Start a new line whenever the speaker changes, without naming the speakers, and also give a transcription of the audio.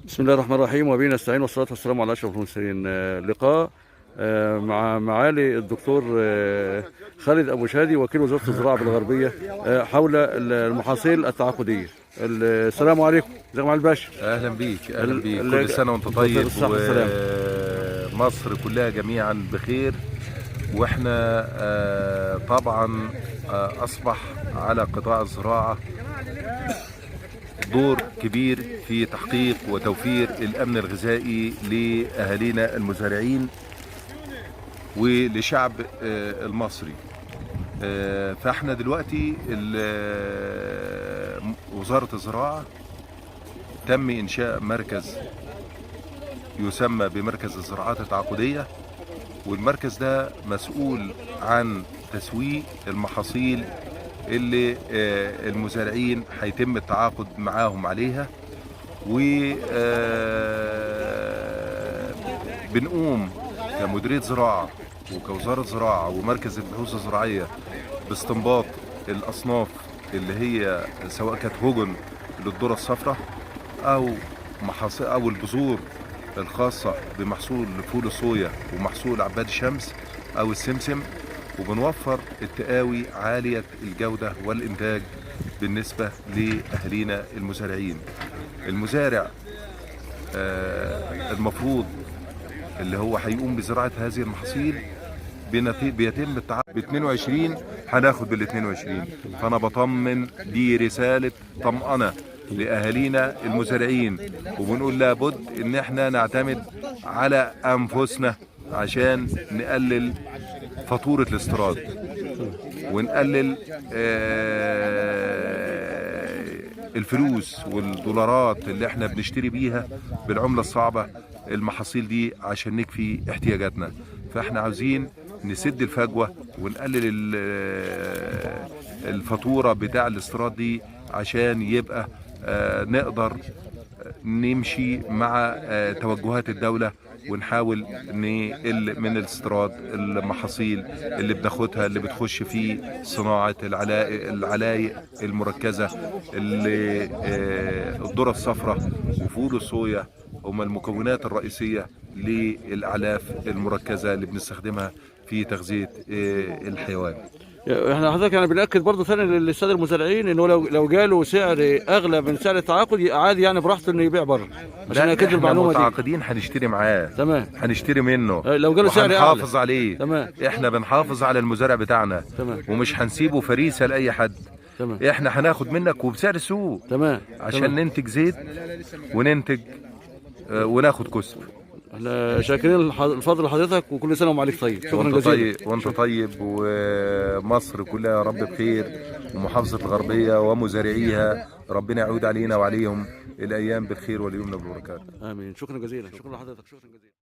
بسم الله الرحمن الرحيم وبه نستعين والصلاة والسلام على أشرف المرسلين. لقاء مع معالي الدكتور خالد أبو شادي وكيل وزارة الزراعة بالغربية حول المحاصيل التعاقدية. السلام عليكم، ازيك يا معالي الباشا؟
اهلا بيك، اهلا بيك، كل سنة وانت طيب ومصر كلها جميعا بخير. واحنا طبعا اصبح على قطاع الزراعة دور كبير في تحقيق وتوفير الامن الغذائي لاهالينا المزارعين ولشعب المصري. فاحنا دلوقتي وزارة الزراعة تم إنشاء مركز يسمى بمركز الزراعات التعاقدية، والمركز ده مسؤول عن تسويق المحاصيل اللي المزارعين هيتم التعاقد معاهم عليها، و بنقوم كمديرية زراعة وكوزارة زراعة ومركز البحوث الزراعية باستنباط الأصناف اللي هي سواء كانت هجن للذرة الصفراء أو محاصيل أو البذور الخاصة بمحصول فول الصويا ومحصول عباد الشمس أو السمسم، وبنوفر التقاوي عالية الجودة والإنتاج بالنسبة لأهالينا المزارعين. المزارع المفروض اللي هو هيقوم بزراعة هذه المحاصيل بيتم التعاقد ب 22، هناخد بال 22. فأنا بطمن، دي رسالة طمأنة لأهالينا المزارعين، وبنقول لابد إن احنا نعتمد على أنفسنا عشان نقلل فاتورة الاستيراد ونقلل الفلوس والدولارات اللي احنا بنشتري بيها بالعملة الصعبة المحاصيل دي عشان نكفي احتياجاتنا. فاحنا عاوزين نسد الفجوة ونقلل الفاتورة بتاع الاستيراد دي عشان يبقى نقدر نمشي مع توجهات الدولة ونحاول نقل من الاستيراد المحاصيل اللي بناخدها اللي بتخش في صناعة العلايق المركزة اللي الذرة الصفراء وفول الصويا هما المكونات الرئيسية للأعلاف المركزة اللي بنستخدمها في تغذية الحيوان.
احنا حضرتك يعني بنأكد برضه ثاني للسادة المزارعين انه لو جاله سعر اغلى من سعر التعاقد عادي يعني براحته انه يبيع بره، عشان نأكد المعلومة دي.
متعاقدين هنشتري معاه،
تمام،
هنشتري منه
لو جاله سعر اعلى
هنحافظ عليه،
تمام،
احنا بنحافظ على المزارع بتاعنا،
تمام،
ومش هنسيبه فريسة لاي حد،
تمام،
احنا هناخد منك وبسعر السوق،
تمام،
عشان
تمام.
ننتج زيت وننتج وناخد كسب.
احنا شاكرين الفضل لحضرتك وكل سنة وعليك طيب. شكرا
وانت
جزيلا.
طيب، وانت طيب، ومصر كلها يا رب بخير، ومحافظة الغربية ومزارعيها ربنا يعود علينا وعليهم الايام بالخير واليمن والبركات.
امين. شكرا جزيلا، شكرا لحضرتك، شكرا جزيلا.